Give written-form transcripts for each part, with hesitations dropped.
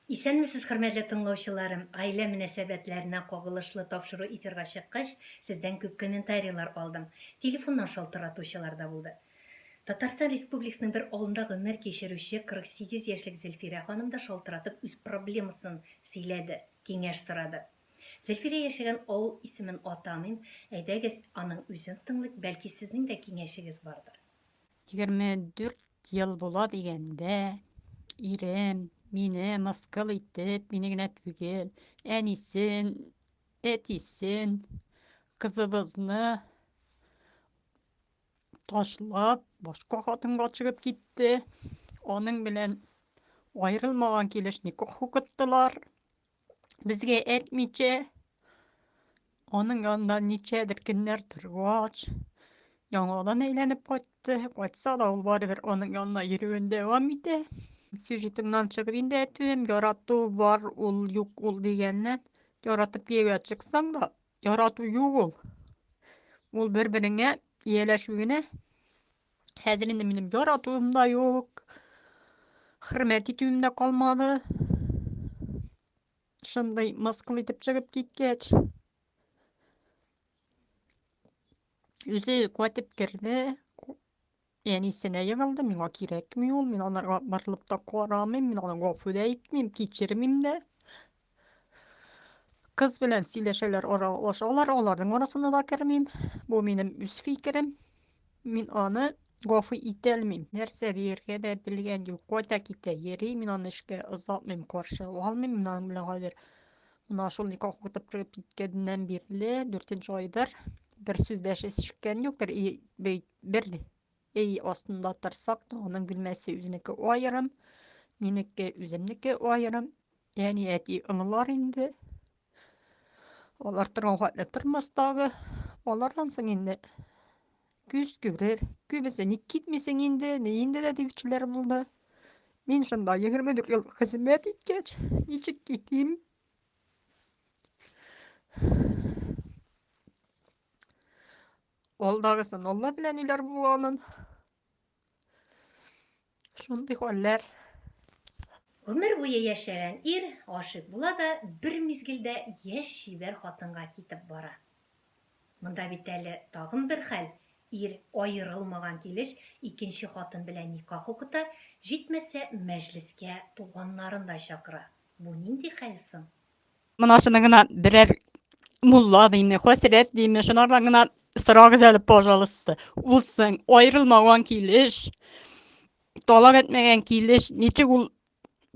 Исәнмесез, хөрмәтле тыңлаучыларым! Гаилә мөнәсәбәтләренә кагылышлы тапшыру эфирга чыккач, сездән күп комментарийлар алдым. Телефоннан шалтыратучылар да булды. Татарстан Республикасының бер авылында гомер кичерүче 48 яшьлек Зөлфирә ханым да шалтыратып үз проблемасын сөйләде, киңәш сорады. Зөлфирә яшәгән авыл исемен атамыйм, әйдәгез, аның үзен тыңлыйк, бәлки сезнең дә киңәшегез бардыр. 24 ел була дигәндә, ирем мине мыскыл итеп, мине генә түгел, әнисен, әтисен, кызыбызны ташлап, башка хатынга чыгып китте. Аның белән аерылмаган килеш никах укыттылар. Безгә әйтмичә, аның янында ничәдер көннәр торгач, яңадан әйләнеп кайтты. Кайтса да, ул барыбер аның янына йөрүен дәвам итә. Сюжетыңнан чыгып инде әйтүем, ярату бар ул, юк ул дигәннән, яратып кияүгә чыксаң да, ярату юк ул. Ул бер-береңә ияләшү генә. Хәзер инде минем яратуым да юк, хөрмәт итүем дә калмады. Шундый мыскыл итеп чыгып киткәч. Үзе кайтып керде, әнисенә егылды, миңа кирәкми ул, мин анарга борылып та карамыйм, мин аны гафу да итмим, кичермим дә. Кыз белән сөйләшәләр, аралашалар, аларның арасына да кермим. Бу минем үз фикерем. Мин аны гафу итәлмим. Нәрсә дияргә дә белгән юк. Кайта китә йөри, мин аны эшкә озатмыйм, каршы алмыйм. Мин аның белән хәзер менә шул никах укытып чыгып киткәннән бирле, дүртенче айдыр, бер сүз дә ишеткән юк, бер бер өй астында торсак та, аның бүлмәсе үзенеке аерым, минеке үземнеке аерым. Әни, әти олылар инде. Алар торган хәтле тормас тагы. Алардан соң инде күз күрер. Күбесе ник китмисең инде, ни инде дә диючеләр булды. Мин шунда 24 ел хезмәт иткәч, ничек китим? Алдагысын Алла белә ниләр булганын. Шундый хәлләр. Гомер буе яшәгән ир гашыйк була да бер мизгелдә яшь чибәр хатынга китеп бара. Монда бит әле тагын бер хәл, ир аерылмаган килеш икенче хатын белән никах укыта, җитмәсә мәҗлескә туганнарын да чакыра. Бу нинди хәл соң? Менә шуны гына берәр мулла димме, хәзрәт димме, шунардан гына сорагыз әле, пожалуйста. Ул соң аерылмаган килеш, талак әйтмәгән килеш, ничек ул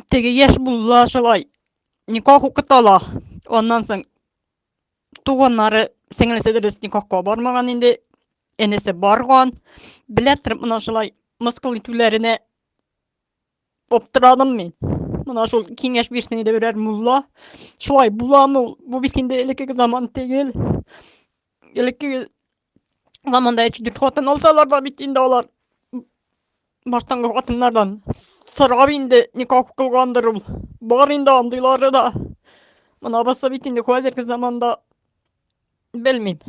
теге яшь мулла шулай никах укыта ала. Аннан соң туганнары, сеңлесе дөрес никахка бармаган инде, энесе барган. Белә торып менә шулай мыскыл итүләренә Аптырадым мин. Менә шул киңәш бирсен иде берәр мулла. Шулай буламы ул? Бу бит инде элеккеге заман түгел. Элеккеге заманда өч дүрт хатын алсалар да бит инде алар баштангы хатыннардан сорап инде никах кылгандыр ул. Бар инде андыйлары да. Менә бусы бит инде хәзерге заманда Белмим.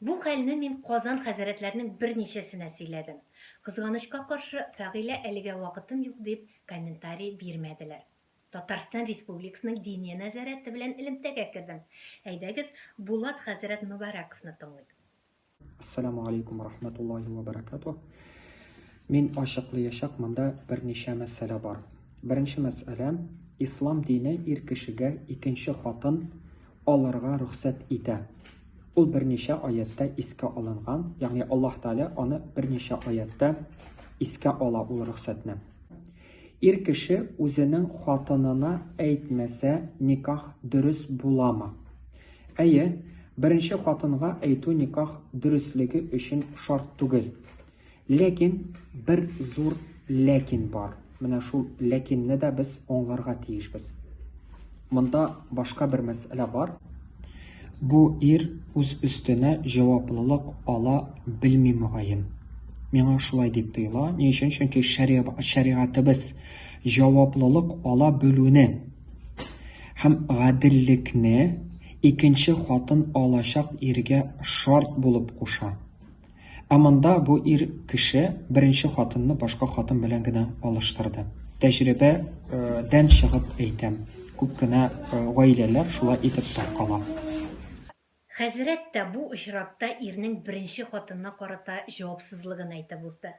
Бу хәлне мин Казан хәзрәтләренең берничәсенә сөйләдем. Кызганычка каршы, Фәгыйлә әлегә вакытым юк дип, комментарий бирмәделәр. Татарстан Республикасының Диния нәзарәте белән элемтәгә кердем. Әйдәгез, Булат хәзрәт Мөбарәковны тыңлыйк. Ассаламу алейкум рахматуллахи ва баракатуh. Мин ачыклыячак монда берничә мәсьәлә бар. Беренче мәсьәлә, ислам дине ир кешегә икенче хатын алырга рөхсәт итә. Ул берничә аятьтә искә алынган, ягъни Аллаһ Тәгалә аны берничә аятьтә искә ала ул рөхсәтне. Ир кеше үзенең хатынына әйтмәсә, никах дөрес буламы? Әйе, беренче хатынга әйтү никах дөреслеге өчен шарт түгел. Ләкин бер зур ләкин бар. Менә шул ләкинне дә без аңларга тиешбез. Монда башка бер мәсьәлә бар. Бу ир үз өстенә җаваплылык ала белми мөгаен. Миңа шулай дип тоела. Ни өчен? Чөнки шәригатебез җаваплылык ала белүне һәм гаделлекне икенче хатын алачак иргә шарт булып куша. Ә монда бу ир кеше беренче хатынны башка хатын белән генә алыштырды. Тәҗрибә дән чыгып әйтәм, күп кенә гаиләләр шулай итеп таркала. Хәзрәт тә бу очракта ирнең беренче хатынына карата җавапсызлыгын әйтеп узды.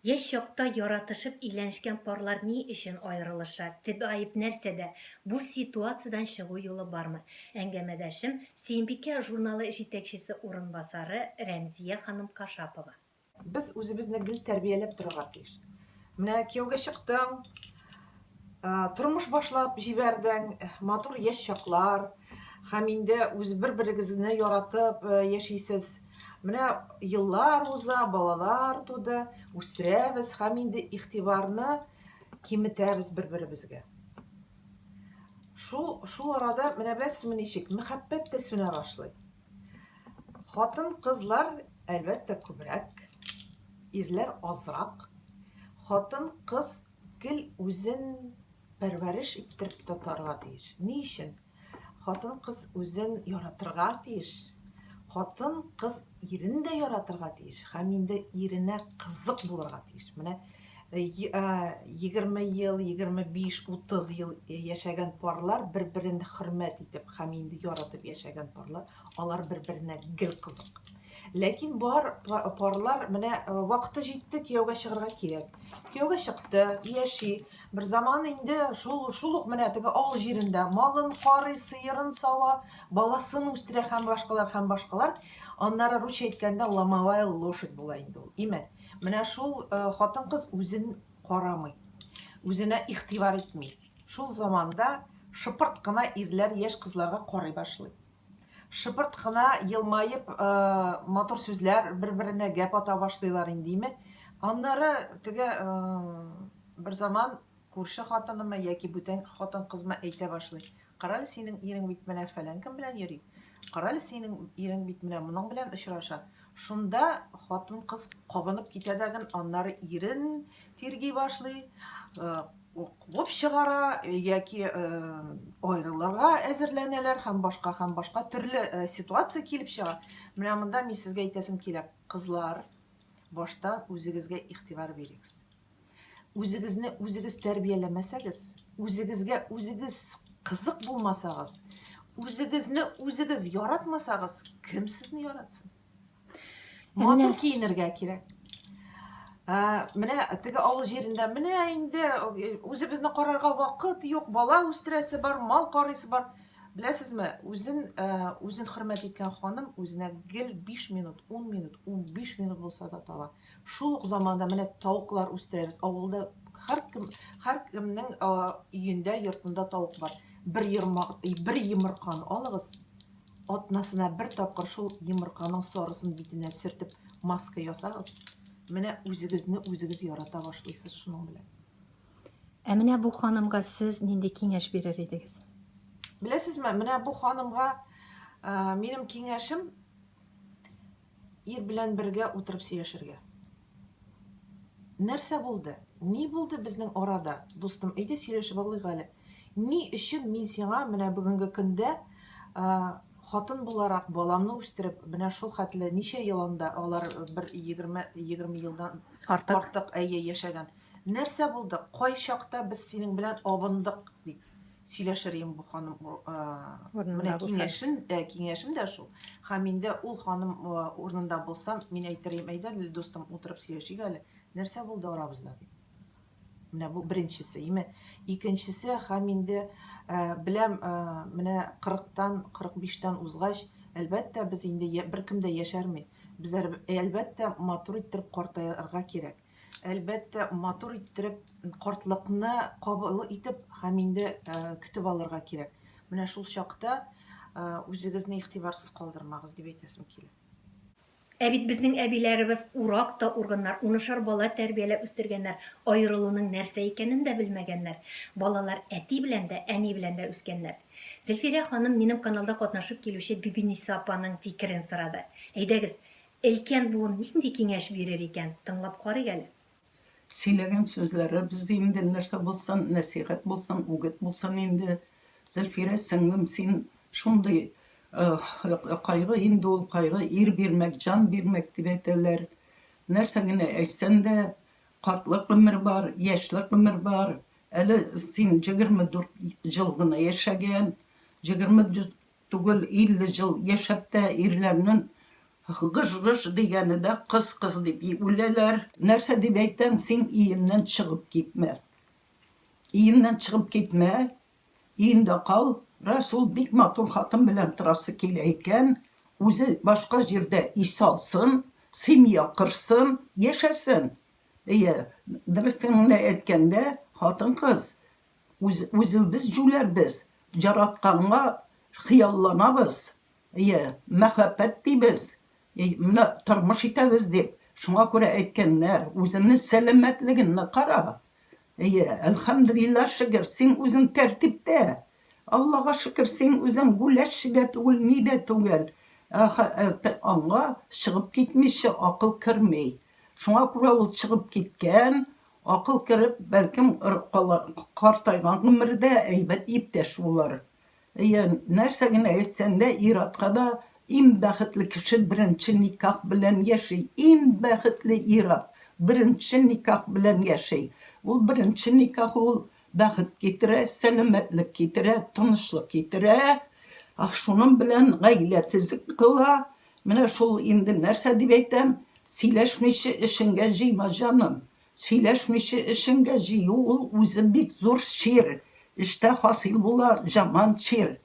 Яшь чакта яратышып өйләнешкән парлар ни өчен аерылыша, төп гаеп нәрсәдә, бу ситуациядән чыгу юлы бармы? Әңгәмәдәшем, Сөембикә журналы җитәкчесе урынбасары Рәмзия ханым Кашапова. Без үзебезне гел тәрбияләп торырга тиеш. Менә кияүгә чыктың, тормыш башлап җибәрдең, матур яшь чаклар, һәм инде үз бер-берегезне яратып яшисез. Менә еллар уза, балалар туды, үстерәбез һәм инде игътибарны киметәбез бер-беребезгә. Шул, шул арада, менә беләсезме ничек, мәхәббәт тә сүнә башлый. Хатын-кызлар, әлбәттә, күбрәк, ирләр азрак. Хатын-кыз гел үзен пәрвәреш иттереп тотарга тиеш. Ни өчен? Хатын-кыз үзен яратырга тиеш. Хатын-кыз ирен дә яратырга тиеш һәм инде иренә кызык булырга тиеш. Менә 20 ел, 25, 30 ел яшәгән парлар бер-берен хөрмәт итеп һәм инде яратып яшәгән парлар, алар бер-беренә гел кызык. Ләкин бар парлар менә вакыты җитте, кияүгә чыгарга кирәк. Кияүгә чыкты, яши. Бер заман инде шул шул ук менә теге авыл җирендә малын карый, сыерын сава, баласын үстерә һәм башкалар һәм башкалар. Аннары русча әйткәндә ломовая лошадь була инде ул. Име? Менә шул хатын-кыз үзен карамый, үзенә игътибар итми. Шул заманда шыпырт кына ирләр яшь кызларга карый башлый. Шыпырт кына елмаеп, матур сүзләр бер-беренә гәп ата башлыйлар инде, име. Аннары теге бер заман Күрше хатынымы яки бүтән хатын-кызмы әйтә башлый, Карале, синең ирең бит менә фәлән кем белән йөри. Карале, синең ирең бит менә моның белән очраша. Шунда хатын-кыз кабынып китә дәген, аннары ирен тирги башлый, куып чыгара яки аерылырга әзерләнәләр һәм башка һәм башка төрле ситуация килеп чыга. Менә монда мин сезгә әйтәсем килә, кызлар, башта үзегезгә игътибар бирегез. Үзегезне үзегез тәрбияләмәсәгез, үзегезгә үзегез кызык булмасагыз, үзегезне үзегез яратмасагыз, кем сезне яратсын? Матур киенергә кирәк. Ә, менә теге авыл җирендә менә инде үзебезне карарга вакыт юк, бала үстерәсе бар, мал карыйсы бар. Беләсезме, үзен үзен хөрмәт иткән ханым үзенә гел 5 минут, 10 минут, 15 минут булса да таба. Шул ук заманда менә тавыклар үстерәбез. Авылда һәркем, һәркемнең өендә, йортында тавык бар. Бер йорма, бер йомырканы алыгыз, атнасына бер тапкыр шул йомырканың сарысын битенә сөртеп маска ясагыз. Менә үзегезне үзегез ярата башлыйсыз шуның белән. Ә менә бу ханымга сез нинди киңәш бирер идегез? Беләсезме, менә бу ханымга минем киңәшем Ир белән бергә утырып сөйләшергә. Нәрсә булды? Ни булды безнең арада? Дустым, әйдә сөйләшеп алыйк әле. Ни өчен мин сиңа менә бүгенге көндә хатын буларак баламны үстереп, менә шул хәтле ничә ел анда алар бер 20 20 елдан артык, артык әйе яшәгән. Нәрсә булды? Кай чакта без синең белән абындык дип сөйләшер идем бу ханым менә киңәшем, ә, киңәшем дә шул. Һәм инде ул ханым урынында булсам, мин әйтер идем, әйдә, дустым, утырып сөйләшик әле. Нәрсә булды арабызда дип. Менә бу беренчесе, име. Икенчесе һәм инде беләм, менә 40-тан, 45-тән узгач, әлбәттә, без инде беркем дә яшәрми. Без әлбәттә матур иттереп картаерга кирәк. Әлбәттә, матур иттереп, картлыкны кабул итеп һәм инде көтеп алырга кирәк. Менә шул чакта үзегезне игътибарсыз калдырмагыз дип әйтәсем килә. Ә бит безнең әбиләребез урак та урганнар, унышар бала тәрбияләп үстергәннәр, аерылуның нәрсә икәнен дә белмәгәннәр. Балалар әти белән дә, әни белән дә үскәннәр. Зөлфирә ханым минем каналда катнашып килүче Бибиниса апаның фикерен сорады. Әйдәгез, Өлкән буын нинди киңәш бирер икән, тыңлап карыйк әле. Сөйләгән сүзләребез инде нәрсә булсын, нәсыйхәт булсын, үгет булсын инде. Зөлфирә сеңлем, син шундый кайгы инде ул кайгы, ир бирмәк, җан бирмәк дип әйтәләр. Нәрсә генә әйтсән дә, Картлык гомер бар, яшьлек гомер бар. Әле син 24 ел гына яшәгән. 24 түгел, 50 ел яшәп тә ирләрнең гыж-гыж дигәне дә кыз-кыз дип үләләр. Нәрсә дип әйтәм, син өеннән чыгып китмә. Өеннән чыгып китмә, өендә кал. Раз ул бик матур хатын белән торасы килә икән, үзе башка җирдә өй салсын, семья корсын, яшәсен. Әйе, дөресен генә әйткәндә, хатын-кыз үз, үзебез җүләрбез, яратканга хыялланабыз, әйе, мәхәббәт дибез, менә тормыш итәбез дип. Шуңа күрә әйткәннәр, үзеңнең сәламәтлегеңне кара. Әйе, әлхәмдүлилләһ, шөкер, син үзең тәртиптә. Аллага шөкер, син үзең гүләшче дә түгел, ни дә түгел. Аңа чыгып китмичә акыл керми. Шуңа күрә ул чыгып киткән, акыл кереп, бәлкем, картайган гомердә әйбәт иптәш булыр. Әйе, нәрсә генә әйтсәң дә, ир-атка да иң бәхетле кеше беренче никах белән яши. Иң бәхетле ир-ат беренче никах белән яши. Ул беренче никах ул бәхет китерә, сәламәтлек китерә, тынычлык китерә. Шуның белән гаилә төзек кыла. Менә шул инде нәрсә дип әйтәм, сөйләшмичә эшеңгә җыйма, җаным. Сөйләшмичә эшеңгә җыю ул үзе бик зур чир, эштә хасил була җаман чир.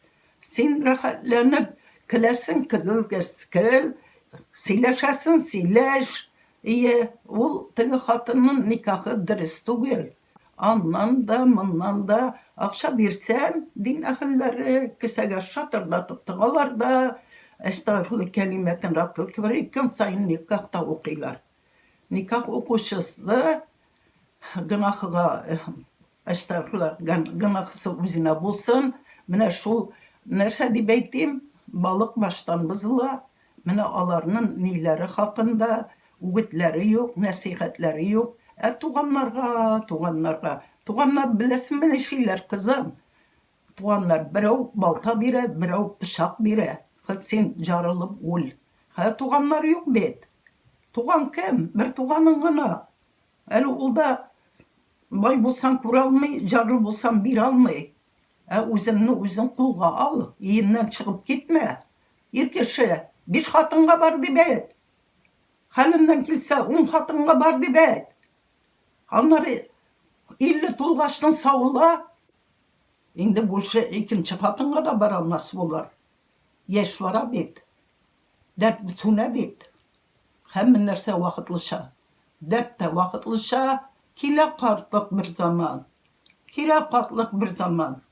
Син рәхәтләнеп көләсең, көлгәс көл, сөйләшәсең, сөйләш. Ие, ул теге хатынның никахы дөрес түгел. Аннан да, моннан да акча бирсәң, дин әһелләре кесәгә шатырдатып тыгалар да, әстәгъфирулла кәлимәтен ратлы көн саен никах та укыйлар. Никах укучысы гөнаһыга, әстәгъфирулла, гөнаһысы үзенә булсын. Менә шул нәрсә дип әйтим, балык баштан бозыла. Менә аларның ниләре хакында үгетләре юк, нәсыйхәтләре юк. Ә туганнарга, туганнарга. Туганнар беләсеңме нишлиләр, кызым? Туганнар, берәү балта бирә, берәү пычак бирә. Хет син җарылып үл. Хә, туганнар юк бит. Туган кем? Бер туганың гына. Әле ул да бай булсаң күрә алмый, җарлы булсаң бирә алмый. Ә үзеңне үзең кулга ал, өеннән чыгып китмә. Ир кеше, биш хатынга бар дип әйт. Хәленнән килсә, ун хатынга бар дип әйт. Аннары 50 тулгачтын савыла. Инде больше икенче хатынга да бара алмас булыр. Яшь бара бит. Дәрт сүнә бит. Һәммә нәрсә вакытлыча. Дәрт тә вакытлыча. Килә картлык бер заман. Килә картлык бер заман.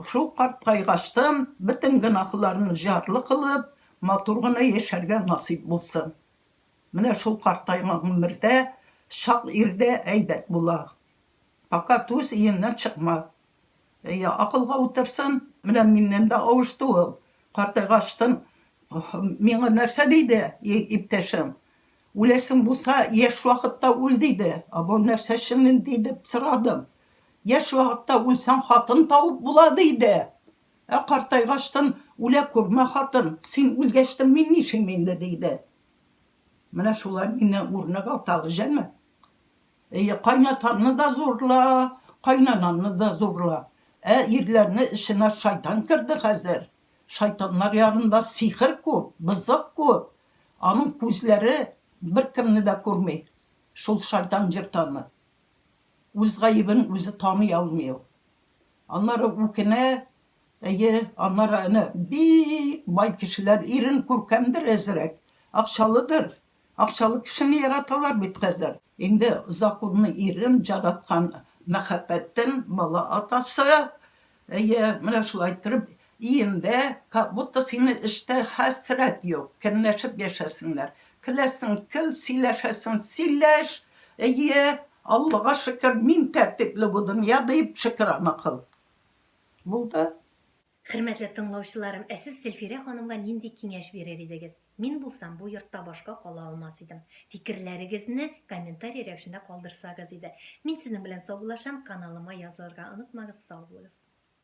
Шул карткайгачтын бөтен гөнаһларны җарлы кылып, матур гына яшәргә насыйп булсын. Менә шул картайган гомердә чак ирдә әйбәт була. Пока түз, өеннән чыкма. Әйе, акылга утырсын. Менә миннән дә авышты ул. Картайгачтын миңа нәрсә диде иптәшем? Үләсең булса, яшь вакытта үл диде. Ә бу нәрсә өчен инде дип сорадым. Яшь вакытта үлсәң, хатын табып була диде. Ә картайгачтын үлә күрмә хатын, син үлгәчтен мин нишлим инде диде. Менә шулай миннән үрнәк ал тагы, җәме. Әйе, кайнатаңны да зурла, кайнанаңны да зурла. Ә ирләрне эченә шайтан керде хәзер. Шайтаннар янында сихер күп, бызык күп. Аның күзләре беркемне дә күрми. Шул шайтан җыртаны. Үз гаебен үзе таный алмый ул. Аннары үкенә, әйе, аннары әнә бик бай кешеләр ирен күркәмдер әзрәк, акчалыдыр. Акчалы кешене яраталар бит хәзер. Инде законный ирен җараткан мәхәббәттән бала атасы, әйе, менә шулай иттереп, өендә, как будто сине эштә хәсрәт юк, көнләшеп яшәсеннәр. Көләсең, көл, сөйләшәсең, сөйләш, әйе, Аллага шөкер, мин тәртипле бу дөнья дип шөкерана кыл. Булды. Хөрмәтле тыңлаучыларым, ә сез Зөлфирә ханымга нинди киңәш бирер идегез? Мин булсам, бу йортта башка кала алмас идем. Фикерләрегезне комментарий рәвешендә калдырсагыз иде. Мин сезнең белән саубуллашам, каналыма язылырга онытмагыз, сау булыгыз.